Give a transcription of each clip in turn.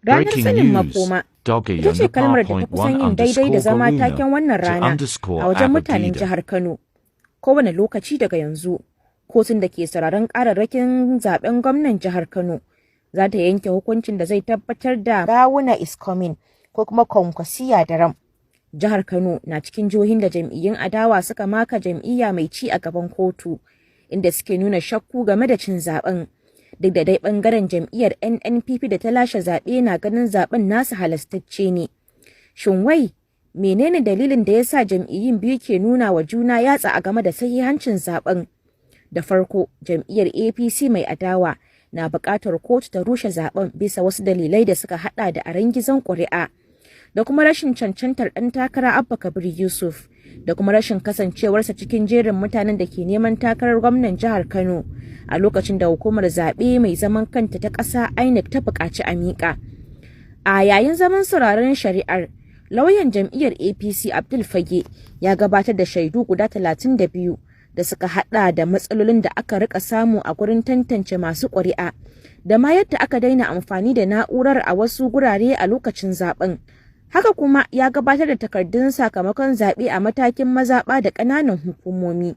Ranar Breaking sanin news. makoma Doggy ita ce kalmar da ta underpar point kusan one yin daidai da underscore zama taken Gawuna wannan to rana underscore a wajen mutanen Abagida. jihar Kano. Kowane lokaci daga yanzu, kotun da ke sauraron kararrakin zaben gwamnan jihar Kano za ta yanke hukuncin da zai tabbatar da Gawuna is coming ko kuma Kwankwasiya da ram. Jihar Kano na cikin jihohin da jam'iyyun adawa suka maka jam'iyya mai ci a gaban kotu, inda suke nuna shakku game da cin zaben. Duk da dai bangaren jam'iyyar NNPP da ta lashe zaɓe na ganin zaben nasu halastacce ne. Shin wai menene dalilin da ya sa jam'iyyun biyu ke nuna wa juna yatsa a game da sahihancin zaben? Da farko, jam'iyyar APC mai adawa na buƙatar kotu ta rushe zaben bisa wasu dalilai da suka hada da arangizon ƙuri'a, da kuma rashin cancantar ɗan takara Abba Kabir Yusuf, da kuma rashin kasancewarsa cikin jerin mutanen da ke neman takarar gwamnan jihar Kano a lokacin da hukumar zaɓe mai zaman kanta ta ƙasa INEC ta buƙaci a miƙa. A yayin zaman sauraron shari'ar, lauyan jam'iyyar APC Abdul Fage ya gabatar da shaidu guda 32 da suka hada da matsalolin da aka rika samu a gurin tantance masu ƙuri'a da ma yadda aka daina amfani da na'urar a wasu gurare a lokacin zaben. Haka kuma ya gabatar da takardun sakamakon zaɓe a matakin mazaɓa da ƙananan hukumomi,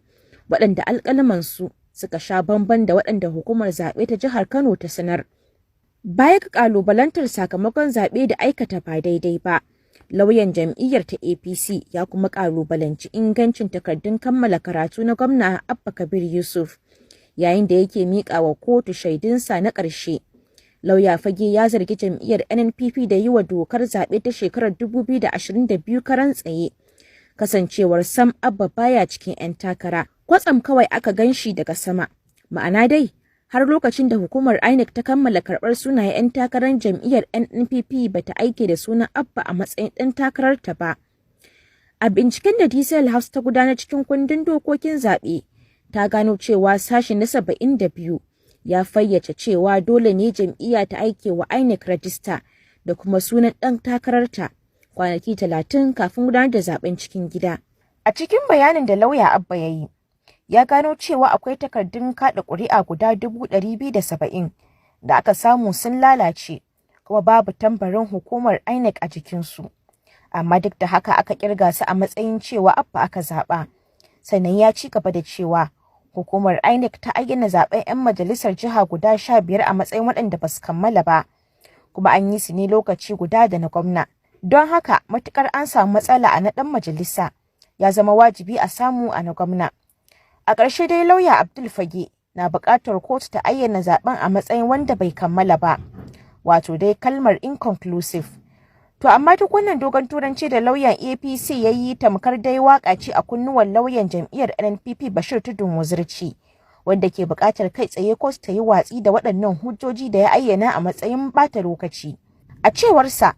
waɗanda alƙalumansu suka sha bamban da waɗanda hukumar zaɓe ta jihar Kano ta sanar. Baya ga ƙalubalantar sakamakon zaɓe da aikata ba daidai ba, lauyan jam'iyyar ta APC ya kuma ƙalubalanci ingancin takardun kammala karatu na gwamna Abba Kabir Yusuf, yayin da yake miƙa wa kotu shaidunsa na ƙarshe. Lauya Fage ya zargi jam'iyyar NNPP da yi wa dokar zaɓe ta shekarar 2022 karan tsaye. Kasancewar sam Abba baya cikin 'yan takara, kwatsam kawai aka gan shi daga sama. Ma'ana dai, har lokacin da hukumar INEC ta kammala karɓar sunayen 'yan takarar jam'iyyar NNPP, bata aike da sunan Abba a matsayin ɗan takararta ba. A binciken da DCL House ta gudanar cikin kundin dokokin zaɓe, ta gano cewa sashi na 72 ya fayyace cewa dole ne jam'iyya ta aike wa INEC rajista da kuma sunan ɗan takararta kwanaki 30 kafin gudanar da zaben cikin gida. A cikin bayanin da lauya Abba ya yi, ya gano cewa akwai takardun kaɗa ƙuri'a guda 270,000 da aka samu sun lalace kuma babu tambarin hukumar INEC a jikinsu. Amma duk da haka aka kirga su a matsayin cewa Abba aka zaɓa. Sannan ya ci gaba da cewa hukumar INEC ta ayyana zaben 'yan majalisar jiha guda 15 a matsayin waɗanda ba su kammala ba, kuma an yi su ne lokaci guda da na gwamna. Don haka matukar an samu matsala a na ɗan majalisa, ya zama wajibi a samu a na gwamna. A ƙarshe dai, lauya Abdul Fage na buƙatar kotu ta ayyana zaben a matsayin wanda bai kammala ba, wato dai kalmar inconclusive. To amma duk wannan dogon turanci da lauyan APC ya yi tamkar dai waka ce a kunnuwan lauyan jam'iyyar NNPP Bashir Tudun Wuzirci, wanda ke buƙatar kai tsaye kotu ta yi watsi da waɗannan hujjoji da ya ayyana a matsayin ɓata lokaci. A cewarsa,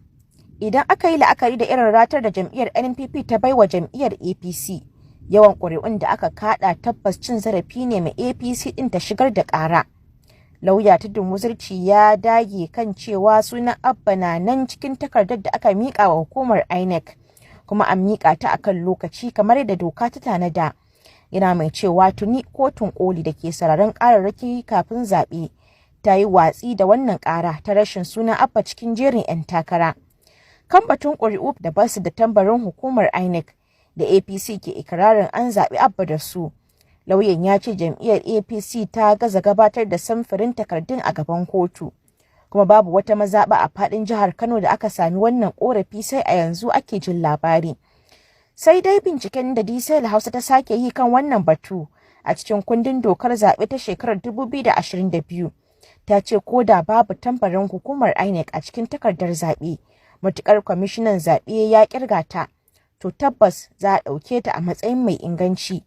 idan aka yi la'akari da irin ratar da jam'iyyar NNPP ta baiwa jam'iyyar APC, yawan ƙuri'un da aka kaɗa, tabbas cin zarafi ne mai APC ɗin ta shigar da ƙara. Lauya Tudun Wuzirci ya dage kan cewa sunan Abba na nan cikin takardar da aka miƙa wa hukumar INEC, kuma an miƙa ta akan lokaci kamar yadda doka ta tanada. Yana mai cewa tuni kotun koli da ke sauraron ƙararraki kafin zaɓe ta yi watsi da wannan ƙara ta rashin sunan Abba cikin jerin 'yan takara. Kan batun ƙuri'u da basu da tambarin hukumar INEC da APC ke ikirarin an zaɓi Abba da su, lauyan ya ce jam'iyyar APC ta gaza gabatar da samfurin takardun a gaban kotu, kuma babu wata mazaɓa a faɗin jihar Kano da aka sami wannan ƙorafi, sai a yanzu ake jin labari. Sai dai binciken da DCL Hausa ta sake yi kan wannan batu a cikin kundin dokar zaɓe ta shekarar 2022 ta ce ko da babu tambarin hukumar INEC a cikin takardar zaɓe, matuƙar kwamishinan zaɓe ya kirga ta, to tabbas za a ɗauke ta a matsayin mai inganci.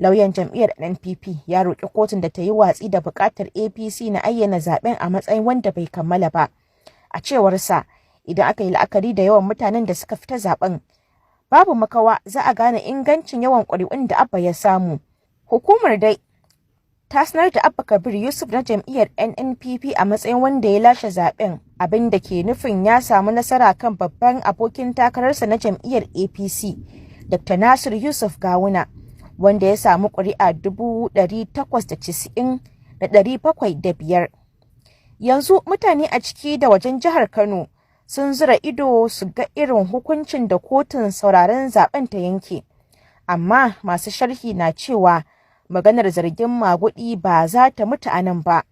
Lauyan jam'iyyar NNPP ya roƙi kotun da ta yi watsi da buƙatar APC na ayyana zaben a matsayin wanda bai kammala ba. A cewarsa, idan aka yi la'akari da yawan mutanen da suka fita zaben, babu makawa za a gane ingancin yawan ƙuri'un da Abba ya samu. Hukumar dai ta sanar da Abba Kabir Yusuf na jam'iyyar NNPP a matsayin wanda ya lashe zaben, abin da ke nufin ya samu nasara kan babban abokin takararsa na jam'iyyar APC, Dr. Nasir Yusuf Gawuna, wanda ya samu ƙuri'a 890,705. Yanzu mutane a ciki da wajen jihar Kano Sun zura ido su ga irin hukuncin da kotun sauraren zaben ta yanke. Amma masu sharhi na cewa maganar zargin magudi ba za ta mutu a nan ba,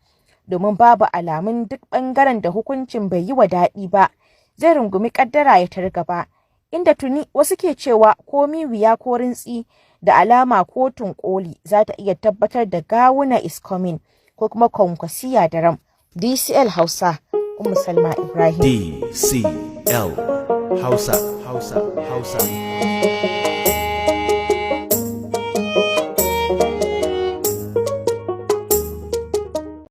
domin babu alamun duk bangaren da hukuncin bai yi wa daɗi ba zai rungumi kaddara ya tar gaba, inda tuni wasu ke cewa komi wuya ko rintsi, da alama kotun koli za ta iya tabbatar da Gawuna is coming ko kuma Kwankwasiya da ram. DCL Hausa, Ummu Salma Ibrahim. DCL Hausa, Hausa, Hausa.